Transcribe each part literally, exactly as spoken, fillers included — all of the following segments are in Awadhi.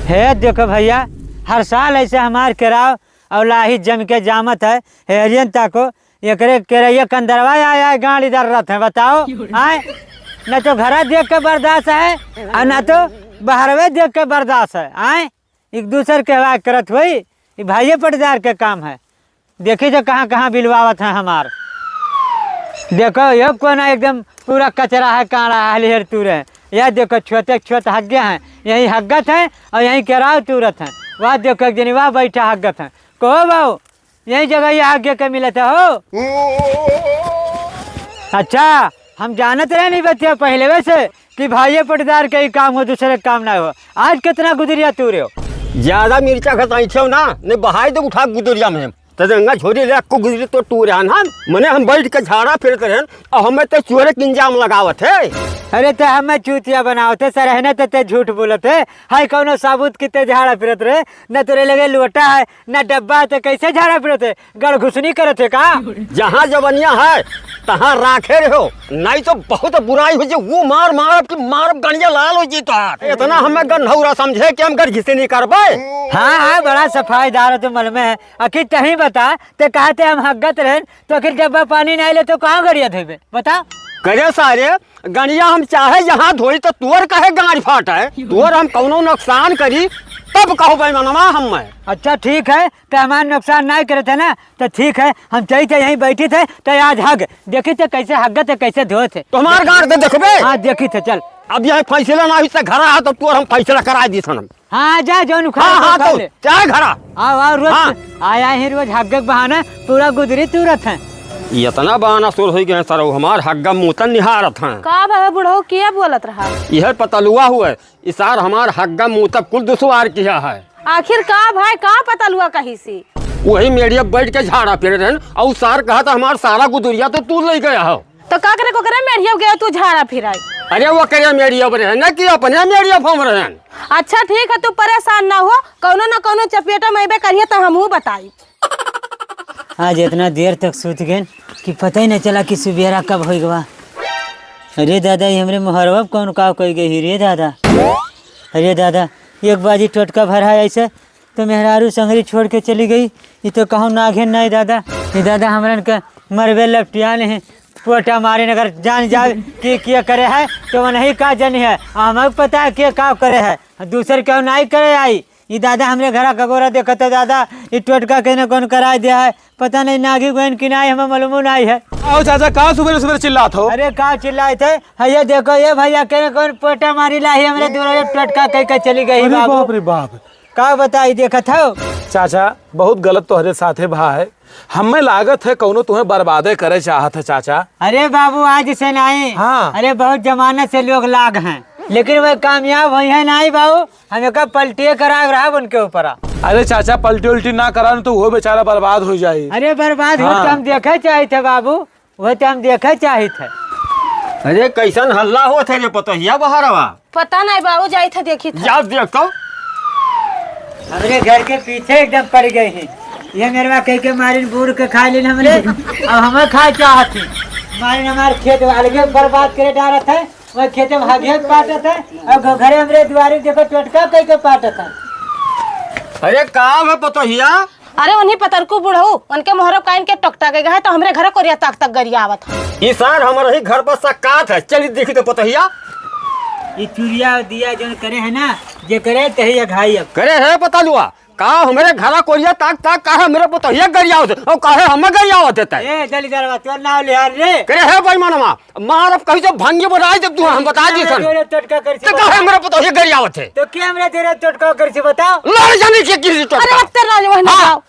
हे देखो भइया, हर साल ऐसे हमार केराव अउ लाही जम के जामत है। हेरियन ताको, एकरे केरैया कंदरवा आय आय गाड़ी दर्रत है, बताओ। आय, न तो घरा देख के बर्दाश्त है अउ न तो बहरवे देख के बर्दाश्त है। आय, एक दूसर के हवा करत होई, ई भाइये पटदार के काम है। देखी तो कहाँ कहाँ बिलवावत है हमार। देखो, यो कोना एकदम पूरा कचरा है, काड़ा है, हलिहर तूरे है। यह देखो, छोटे छोटे हग्गे हैं, यहीं हग्गत हैं अउ यहीं केराव तूरत हैं। वह देखो, एक जनी वह बैठा हग्गत हैं। कहो बाऊ, यही जगह ये हग्गे के मिलत है हो? अच्छा, हम जानत रहे नहीं बतिया पहिले से कि भाइये पटदार के ही काम हो, दूसरे के काम ना हो। आज कितना गुदरिया तूरे हो। ज्यादा मिर्चा घसाई छो ना, नहीं बहाई दे उठा गुदरिया में। तो गंगा झोरी ले अक्को गुदरी तो तूरे हन हम। मने हम बैठ के झाड़ा फिरत रहन, अउ हमें तो चोरे के इंजाम लगावत है। अरे तो हमें चूतिया बनावत है, सरहने तो ते झूठ बोलत है। हाय कौनो सबूत कि ते झाड़ा फिरत रहे, न तोरे लगे लोटा है, न डब्बा है, तो कैसे झाड़ा फिरत है? गड़घुसनी करत है का? जहाँ जवनिया है, तहाँ राखे रहो, नहीं तो बहुत बुराई हो जी। वो मार मारब कि मारब गड़िया लाल हो जी तोहार। इतना हमें गंधौरा समझे कि हम गड़घिसनी करबे? हाँ, हाँ, बड़ा सफाईदार है तू मन में। आखिर तहीं बता, ते कहते हम हग्गत रहन, तो आखिर डब्बा पानी नहीं ले तो कहाँ गड़िया धोबे? बता। करे सारे, गड़िया हम चाहे जहाँ धोई तो तोर काहे गाड़ फाट है? तोर हम कौनो नुकसान करी, तब कहो बेईमानवा हम मैं। अच्छा ठीक है, तो हमार नुकसान नहीं करत है ना, तो ठीक है, हम चलते यहीं बैठी थे, तो आज हग देखी थे कैसे हग्गत है, कैसे धोत है। तो हमार गाड़ तो देखबे। हाँ, देखी थे, चल। अब यह फैसला ना हुई से घर आ, तो तोर हम फैसला करा दी सनम। हाँ, जा, जौन उखाड़ हाँ, के हाँ, उखाड़ तो ले। चाहे घरा। आओ, आओ, रोज हाँ। आया ही रोज हग्गे के बहाने पूरा गुदरी तूरत है। इतना बहाना सुर हो गए सरऊ, हमार हग्गा मूतन निहारत हैं। का भा बुढ़ऊ, के बोलत रहा? यह पतलुआ हुए, ई सार हमार हग्गा मूतब कुल दुश्वार किया है। आखिर का भाई, का पतलुआ कही सी? वही मेड़िया बैठ के झाड़ा फिर रहन, और सार कहा था हमार सारा गुदरिया तो तू ले गया हो। तो का करे, ओकरे मेड़िया गया तू झाड़ा फिराई? अरे वो करे मेड़िया पर है ना कि अपने मेड़िया पर हम रहन। अच्छा ठीक है, तू परेशान ना हो, कौनो ना कौनो चपेटा में अइबे करिए तो हमहू बताई। आज इतना देर तक सूत गए कि पता ही नहीं चला कि सुबेरा कब हो गवा। अरे दादा, ये हमरे मोहरवा कौन का कह गई रे दादा। अरे दादा, एक बाजी टोटका भरा है ऐसे तो मेहरारू संगरी छोड़ के चली गई। ई तो कहूँ नाघे नहीं दादा। ई दादा हमरन के मरबे लपटियान है, पोटा मारे अगर जान जाए कि के करे है तो वो नहीं का जनी है। हमें पता है के का करे है, दूसर केहू नहीं करे आई। ई दादा हमरे घरा कगोरा देखत है दादा, ई टोटका के ने कौन कराए दिया है, पता नहीं नागी गोइन कि नहीं, हमें मालूम नहीं है। आओ चाचा, का सुबह सुबह चिल्लात हो? अरे का चिल्लाए थे, है ये देखो ये भैया के ने कौन पोटा मारी ला ही हमरे दूर टोटका कह के चली गई अरे बाबू। बाप रे बाप। का बताई, देखत हो? चाचा, बहुत गलत तोहरे साथे भा है। हमें लागत है कौनो तुम्हें बर्बादे करे चाहत है चाचा। अरे बाबू, आज से नहीं। हाँ। अरे बहुत जमाना से लोग लाग हैं, लेकिन वह कामयाब हुई है नहीं बाबू। हम एक पलटिए करा रहा उनके ऊपर। अरे चाचा, पलटी उल्टी ना करा तो वो बेचारा बर्बाद हो जाए। अरे बर्बाद हो हाँ। तो हम देखे चाहे थे बाबू। वह तो हम देखे चाहित है। अरे, कैसन हल्ला होत है रे पतोहिया बहरवा? पता नहीं बाबू, जाइत है देखी था। जाओ देख तो। हमरे घर के पीछे एकदम पड़ गए हैं। ये मेरवा कह के मारिन बूढ़ के खा लेन हमरे, अब हमें खाए चाहत ही। मारिन हमार खेत अलगे बर्बाद करे डालत है, वह खेते में हगे पाटत है, और घ-, घरे हमरे दुआरे देखो टोटका कह के पाटत है। अरे का है पतोहिया? अरे उन्हीं पतरकू बुढ़ऊ, उनके मोहरब काइन के टोकटा के गए तो हमरे घर कोरिया ताक तक गरियावत है। ई सार हमरे ही घर पर सकात है, चली देखी तो पतोहिया। ई चुरिया दिया जोन करे है ना, जे करे तही अघाई अब। करे है पतलुआ, का हमरे घरा कोरिया ताक ताक का है हमरे पतोहिया गरियावत है, और का है हमें गरियावत देता है। ए, जल्दी जरा तोर नाव लिहार रे। करे है बेईमानवा, मार अब कहीं से भंगी बनाई जब तू हम बता दी सन। तेरे टोटका कर तो कहे मेरा पता ये गरियावत है। तो क्या मेरा तेरा टोटका कर से बताओ? लड़ जाने के किसी अरे टोटका। अब तेरा जो है ना हाँ। जाओ।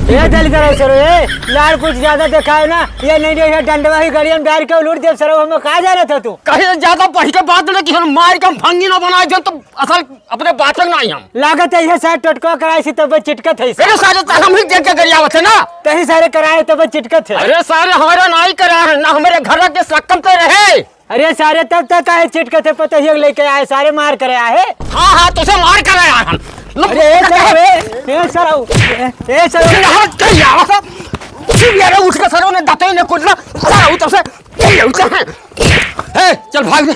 ए दलिद्र है सर, ए लाड़ कुछ ज्यादा दिखाओ ना। ये नहीं, नहीं, ये डंडवा ही गड़ियन डाल के उलूट दे सर, हमें कहा जा रहा था तू? कहीं ज्यादा बढ़ के बात ना कि हम मार के हम भंगी ना बनाए थे तो असल अपने बातक नाहीं हम। लागत है ये सारे टोटका कराए से तब चिटकत है। अरे सारे तो हम ही देख के गरियावत है ना। तही सारे कराए तब चिटकत है। अरे सारे हमारा नाहीं करा है, ना हमारे घर के सकम ते रहे। अरे सारे तब तक काहे चिटकत है, पता ही लेके आए, सारे मार करे आए। हाँ, हाँ, तुझे मार करे आए हम। लो, अरे ए सारे, ए, ए सारे, ए, ए सारे। अरे हाथ गरियावत है। उसी भी अरे उठ के सरों ने दाते ने कुछ ना, सारे उतर से, ये उतर है। ए, चल भाग दे।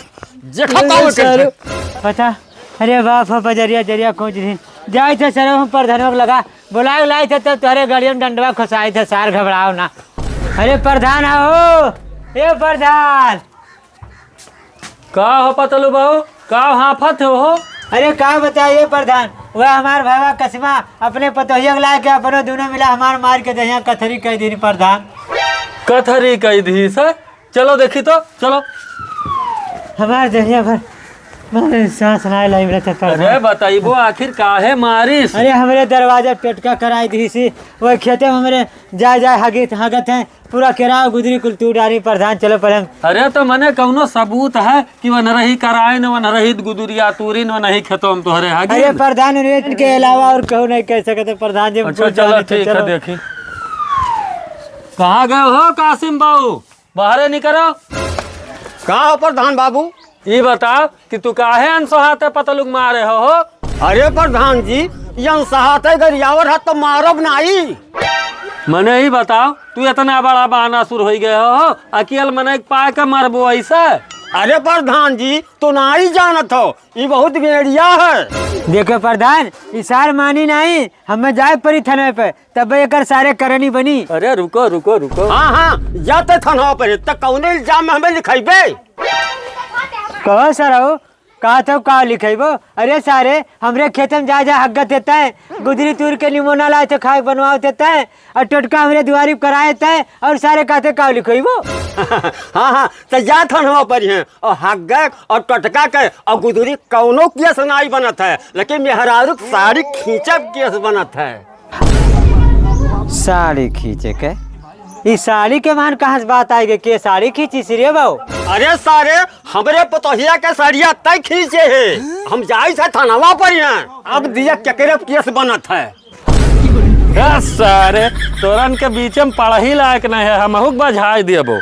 देखा ए, पाओ सारे। कैसे। पता अरे बाप हो, बजरिया जरिया खोज रही। जाई थे सरऊ हम प्रधानवा के लगा, बोलाए लाई थे तब तोहरे गड़िया में डंडवा खोसाई थे, सार घबराओ ना। अरे प्रधान हो, ए प्रधान। का हो पतलू बाबू, का हाफत हो? अरे का बताइए प्रधान, वह हमार भावा कसिमा अपने पतोहिया के लाए के अपनो दोनों मिला हमार मार के दहिया कथरी कह दीनी प्रधान। कथरी कह दी सर? चलो देखी तो, चलो। हमार देहिया भर, मारे सांस नाय लाई मिलत है प्रधान। अरे बताइबो आखिर काहे मारिस? अरे हमरे दरवाजा टोटका कराई दी सी, वो खेते में हमरे जाए जाए हगित हगत हैं, पूरा केराव गुदरी कुल तू डारी प्रधान। चलो पहले हम अरे तो मने कौनो सबूत है कि वनरही कराइन, वनरही गुदरिया तूरिन, वनही खेतों में तोहरे हगिन? अरे प्रधान, रेट के अलावा और कहू नहीं कह सकते प्रधान जी, हम अच्छा, कुछ चलो जाने तो ठीक है, चलो। देखी। कहाँ गए हो कासिम बाबू? बाहरे निकरो। का हो प्रधान बाबू? ई बताओ कि तू काहे अनसोहाते पतलुक मारे हो, हो? अरे प्रधान जी, ई अनसोहाते गरियावर है तो मारब नाई। मने ई बताओ, तू इतना बड़ा बहाना सुर होई गए हो, हो? अकेल मने के पाए के मरबो ऐसे? अरे प्रधान जी, तू नाई जानत हो, ई बहुत गेड़िया है। देखो प्रधान, ई सार मानी नहीं, हमें जाए परी थाने पे। तब एकर सारे करनी बनी। अरे रुको, रुको, रुको। हाँ, हाँ, जाते थानवा पर, त कौने इल्जाम में हमें लिखाइबे? कहो सरऊ, का तो का लिखाइबो? अरे सारे, हमरे खेत में जा जा हग्गत देता है, गुदरी तूर के निमोना लाए थे खाए बनवाओ देता है, और टोटका हमरे दुआरी पर कराए देता है, और सारे कहते का लिखाइबो? हाँ, हाँ, त जा थानवा पर हैं, और हग्गक और टोटका के और गुदरी कौनो केस नाई बनत है, लेकिन मेहरारू साड़ी खींचब केस बनत है। साड़ी खींचे के? ई साड़ी के मान कहाँ से बात आई गई? के साड़ी खींची सी रे बाऊ? अरे सारे, हमरे पतोहिया के साड़िया तय खींचे है। हम जाई से थानवा पर हैं। अब दिया केकरे केस बनत है। ए सारे, तोरन के बीच में पढ़ही लायक नहीं है, हमहू के बझाई देबो।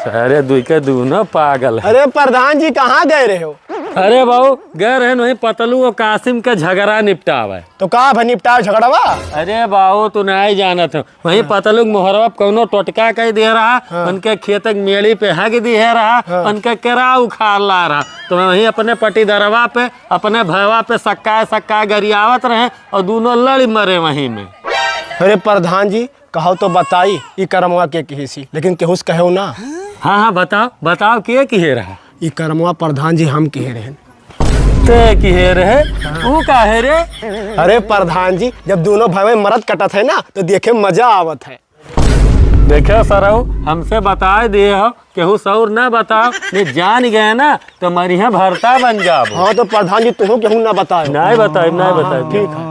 सारे दुई के दूनो पागल है। अरे प्रधान जी, कहाँ गए रहे हो? अरे बाऊ, गए रहे वहीं पतलू और कासिम के झगड़ा निपटावे। तो का भाई निपटाओ झगड़वा? अरे बाऊ, तू नहीं जानत हो, वहीं हाँ। पतलू के मोहरवा पे कौनो टोटका कह दिए रहा, हाँ। उनके खेत के मेड़ी पे हग दिए रहा, हाँ। उनके केरा उखाड़ ला रहा, तो वहीं अपने पटीदरवा पे, अपने भयवा पे सक्का सक्का गरियावत रहे और दूनो लड़ी मरे वहीं में। अरे प्रधान जी, कहो तो बताई, ई करमवा के किहिसी, लेकिन केहू से कहो ना। हाँ, हाँ, बताओ, बताओ, के किहे रहा? ई करमवा प्रधान जी हम किहे रहेन। ते किहे रहे? ऊ काहे रे? अरे प्रधान जी, जब दूनो भाई मरद कटत है ना, तो देखे में मजा आवत है। देखे सरऊ, हमसे बताए दिए हो, केहू सौर ना बताओ, ये जान गए ना, तो मरिहे भरता बन जाबो। हाँ, तो प्रधान जी, तुहू केहू ना बताओ। नहीं बताइब, नहीं बताइब। ठीक है।